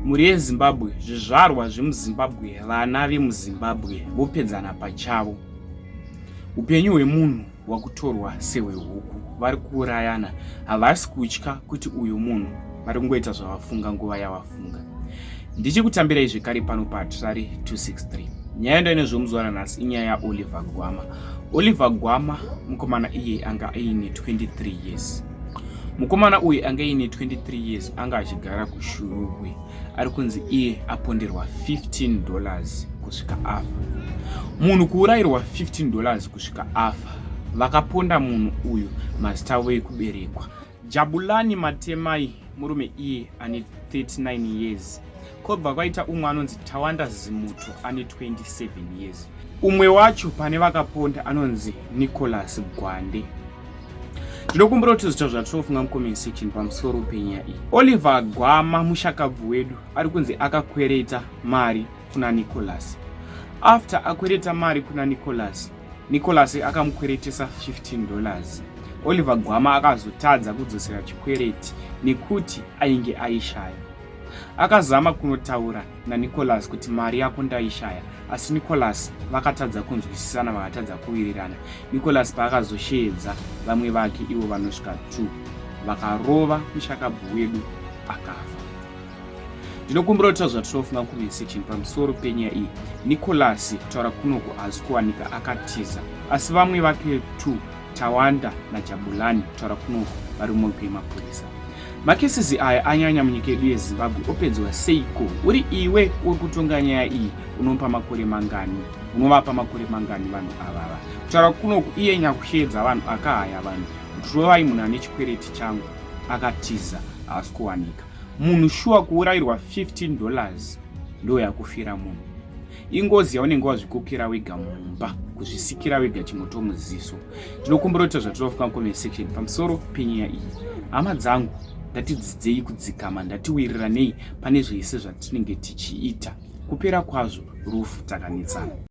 Mhuri yeZimbabwe, zvizvarwa zvemuZimbabwe, vana vemuZimbabwe vopedzana pachavo. Upenyu hwemunhu hwakutorwa sehwehuku. Vari kuurayana, havasi kutya kuti uyu munhu, vari kungoita zvavafunga nguva yavafunga. Ndichikutambirai zvekare pano paTrari 263. Nyaya yandainezvo muzuva ranhasi inyaya yaOliver Gwama. Oliver Gwama mukomana iye anga aine 23 years. Mukomana uyu anga aine 23 years anga achigara kuShurugwi. Ari kunzi iye aponderwa $15 kusvika afa. Munhu kuurayirwa $15 kusvika afa. Vakaponda munhu uyu mazita avo ekuberekwa. Jabulani Matemai murume iye ane 39 years. Kobva kwaita umwe anonzi Tawanda Zimuto ane 27 years. Umwe wacho pane vakaponda anonzi Nicholas Gwande. Ndinokumbira kuti zvita zvatinofunga mucomment section pamusoro penyaya iyi. Oliver Gwama mushakabvu wedu ari kunzi akakwereta mari kuna Nicholas. After akwereta mari kuna Nicholas, Nicholas akamukweretesa $15. Oliver Gwama akazotadza kudzosera chikwereti nekuti ainge aishaya. Akazama kunotaura naNicholas kuti mari yako ndaishaya, asi Nicholas vakatadza kunzwisisana, vakatadza kuwirirana. Nicholas paakazosheedza vamwe vake ivo vanosvika 2 vakarova mushakabvu wedu akafa. Ndinokumbira kuti zvatinofunga comment section pamusoro penyaya iyi. Nicholas kutaura kunoku haasi kuwanika, akatiza, asi vamwe vake 2 Tawanda naJabulani kutaura kunoku vari mumaoko emapurisa. Makesisi aya anyanya munyika yedu yeZimbabwe, opedzwa seiko? Uri iwe uri kutonga nyaya iyi, unopa makore mangani? Unovapa makore mangani vanhu avava? Kutaura kunoku iye nyakusheedza vanhu akahaya vanhu kuti rovai munhu ane chikwereti changu, akatiza, haasi kuwanika. Munhu shuwa kuurayirwa $15 ndo yakufira munhu. Ingozi yaunenge wazvikokera wega mumba, kuzvisikira wega chimoto muziso. Ndinokumbira kuti zvatinofunga comment section pamusoro penyaya iyi. Hama dzangu, ngatidzidzei kudzikama, ndatiwiriranei pane zvese zvatinenge tichiita. Kupera kwazvo rufu takanetsana.